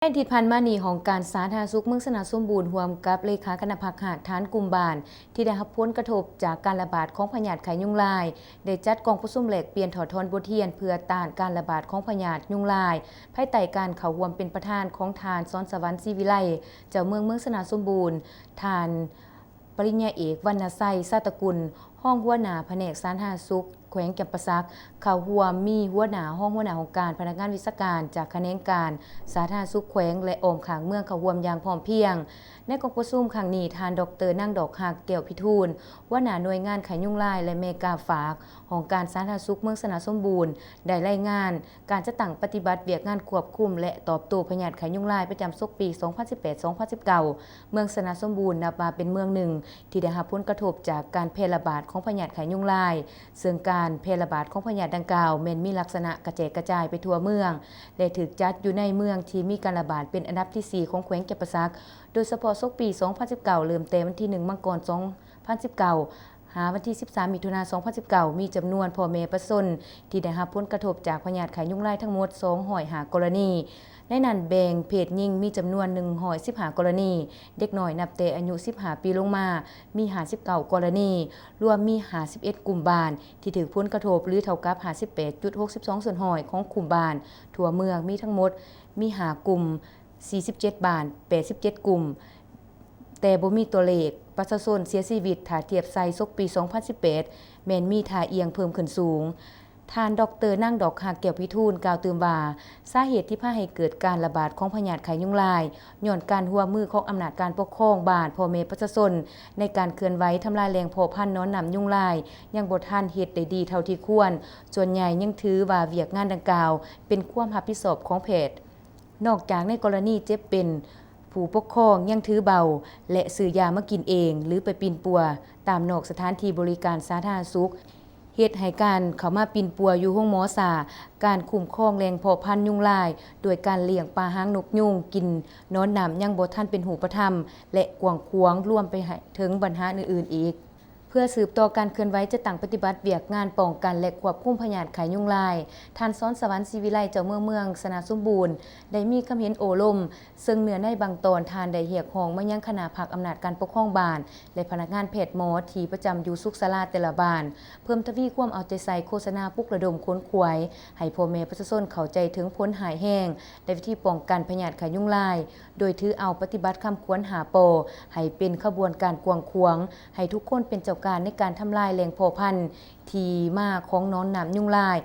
ໃນອາທິດຜ່ານມານີ້, ຫ້ອງການສາທາລະນະສຸກເມືອງຊະນະສົມບູນ ຮ່ວມກັບເລຂາຄະນະພັກຮາກຖານກຸ່ມບ້ານ ທີ່ໄດ້ຮັບຜົນກະທົບຈາກການລະບາດຂອງພະຍາດໄຂ້ຍຸງລາຍ ໄດ້ຈັດກອງປະຊຸມແລກປ່ຽນຖອດຖອນບົດຮຽນ ເພື່ອຕ້ານການລະບາດຂອງພະຍາດຍຸງລາຍ ພາຍໃຕ້ການເຂົ້າຮ່ວມເປັນປະທານຂອງທ່ານ ສອນສະຫວັນ ສີວິໄລ ເຈົ້າເມືອງເມືອງຊະນະສົມບູນ, ທ່ານ ປະລິນຍາເອກ ວັນນະໄຊ ຊາຕະກຸນ ຮອງຫົວໜ້າພະແນກສາທາລະນະສຸກແຂວງຈຳປາສັກ, ເຂົ້າຮ່ວມມີຫົວໜ້າ, ຮອງຫົວໜ້າຫ້ອງການ, ພະນັກງານວິຊາການຈາກຂະແໜງການສາທາລະນະສຸກແຂວງ ແລະ ອ້ອມຂ້າງເມືອງເຂົ້າຮ່ວມຢ່າງພ້ອມພຽງ. ໃນກອງປະຊຸມຄັ້ງນີ້, ທ່ານ ດອກເຕີ ນາງ ດອກຮັກ ແກ້ວພິທູນ ຫົວໜ້າໜ່ວຍງານໄຂ້ຍຸງລາຍ ແລະ ແມ່ກາຝາກ ຫ້ອງການສາທາລະນະສຸກເມືອງຊະນະສົມບູນ ໄດ້ລາຍງານ ການຈັດຕັ້ງປະຕິບັດວຽກງານຄວບຄຸມ ແລະ ຕອບໂຕ້ພະຍາດໄຂ້ຍຸງລາຍປະຈຳສົກປີສອງພັນສິບແປດ ສອງພັນສິບເກົ້າ ເມືອງຊະນະສົມບູນ ນັບວ່າເປັນເມືອງໜຶ່ງທີ່ໄດ້ຮັບຜົນກະທົບຈາກການແຜ່ລະບາດຂອງພະຍາດໄຂ້ຍຸງລາຍ, ເຊິ່ງການແຜ່ລະບາດຂອງພະຍາດດັ່ງກ່າວແມ່ນມີລັກສະນະກະແຈກກະຈາຍໄປທົ່ວເມືອງ ແລະ ຖືກຈັດຢູ່ໃນເມືອງທີ່ມີການລະບາດເປັນອັນດັບທີສີ່ຂອງແຂວງຈຳປາສັກ, ໂດຍສະເພາະສົກປີສອງພັນສິບເກົ້າ ເລີ່ມແຕ່ວັນທີໜຶ່ງ ມັງກອນ ສອງພັນສິບເກົ້າ ຫາວັນທີສິບສາມ ມິຖຸນາ ສອງພັນສິບເກົ້າ ມີຈຳນວນພໍ່ແມ່ປະຊາຊົນທີ່ໄດ້ຮັບຜົນກະທົບຈາກພະຍາດໄຂ້ຍຸງລາຍທັງໝົດສອງຮ້ອຍຫ້າກໍລະນີ. ໃນນັ້ນແບ່ງເພດຍິງມີຈຳນວນໜຶ່ງຮ້ອຍສິບຫ້າກໍລະນີ, ເດັກນ້ອຍນັບແຕ່ອາຍຸສິບຫ້າປີລົງມາມີຫ້າສິບເກົ້າກໍລະນີ, ລວມມີຫ້າສິບເອັດກຸ່ມບ້ານທີ່ຖືກຜົນກະທົບ ຫຼື ເທົ່າກັບຫ້າສິບແປດຈຸດຫົກສິບສອງສ່ວນຮ້ອຍຂອງກຸ່ມບ້ານ. ທົ່ວເມືອງມີທັງໝົດມີຫ້າກຸ່ມ, ສີ່ສິບເຈັດບ້ານ, ແປດສິບເຈັດກຸ່ມ. ແຕ່ບໍ່ມີຕົວເລກປະຊາຊົນເສຍຊີວິດ ຖ້າທຽບໃສ່ສົກປີສອງພັນສິບແປດ ແມ່ນມີທ່າອ່ຽງເພີ່ມຂຶ້ນສູງ. ທ່ານ ດອກເຕີ ນາງ ດອກຮັກ ແກ້ວພິທູນ ກ່າວຕື່ມວ່າ, ສາເຫດທີ່ພາໃຫ້ເກີດການລະບາດຂອງພະຍາດໄຂ້ຍຸງລາຍ ຍ້ອນການຮ່ວມມືຂອງອຳນາດການປົກຄອງບ້ານ, ພໍ່ແມ່ປະຊາຊົນ ໃນການເຄື່ອນໄຫວທຳລາຍແຫຼ່ງເພາະພັນໜອນນ້ຳຍຸງລາຍ ຍັງບໍ່ທັນເຮັດໄດ້ດີເທົ່າທີ່ຄວນ, ສ່ວນໃຫຍ່ຍັງຖືວ່າວຽກງານດັ່ງກ່າວເປັນຄວາມຮັບຜິດຊອບຂອງແພດ. ນອກຈາກໃນກໍລະນີເຈັບເປັນ, ຜູ້ປົກຄອງຍັງຖືເບົາ ແລະ ຊື້ຢາມາກິນເອງ ຫຼື ໄປປິ່ນປົວຕາມນອກສະຖານທີ່ບໍລິການສາທາລະນະສຸກ, ເຮັດໃຫ້ການເຂົ້າມາປິ່ນປົວຢູ່ໂຮງໝໍຊ້າ, ການຄຸ້ມຄອງແຫຼ່ງເພາະພັນຍຸງລາຍ ດ້ວຍການລ້ຽງປາຫາງນົກຍຸງກິນໜອນນ້ຳ ຍັງບໍ່ທັນເປັນຮູບປະທຳ ແລະ ກວ້າງຂວາງ, ລວມໄປໃຫ້ເຖິງບັນຫາອື່ນໆອີກ. ເພື່ອສືບຕໍ່ການເຄື່ອນໄຫວຈັດຕັ້ງປະຕິບັດວຽກງານປ້ອງກັນ ແລະ ຄວບຄຸມພະຍາດໄຂ້ຍຸງລາຍ, ທ່ານ ສອນສະຫວັນ ສີວິໄລ ເຈົ້າເມືອງເມືອງຊະນະສົມບູນ ໄດ້ມີຄຳເຫັນໂອ້ລົມ, ເຊິ່ງເນື້ອໃນບາງຕອນ ທ່ານໄດ້ຮຽກຮ້ອງມາຍັງຄະນະພັກອຳນາດການປົກຄອງບ້ານ ແລະ ພະນັກງານແພດໝໍທີ່ປະຈຳຢູ່ສຸກສາລາແຕ່ລະບ້ານ ເພີ່ມທະວີຄວາມເອົາໃຈໃສ່ໂຄສະນາປຸກລະດົມຂົນຂວາຍ ໃຫ້ພໍ່ແມ່ປະຊາຊົນເຂົ້າໃຈເຖິງຜົນຮ້າຍແຮງ ແລະ ວິທີປ້ອງກັນພະຍາດໄຂ້ຍຸງລາຍ, ໂດຍຖືເອົາປະຕິບັດຄຳຂວັນຫ້າ ປ ໃຫ້ເປັນຂະບວນການກວ້າງຂວາງ, ໃຫ້ທຸກຄົນເປັນເຈົ້າການໃນການທຳລາຍແຫຼ່ງເພາະພັນທີ່ມາຂອງໜອນນ້ຳຍຸງລາຍ,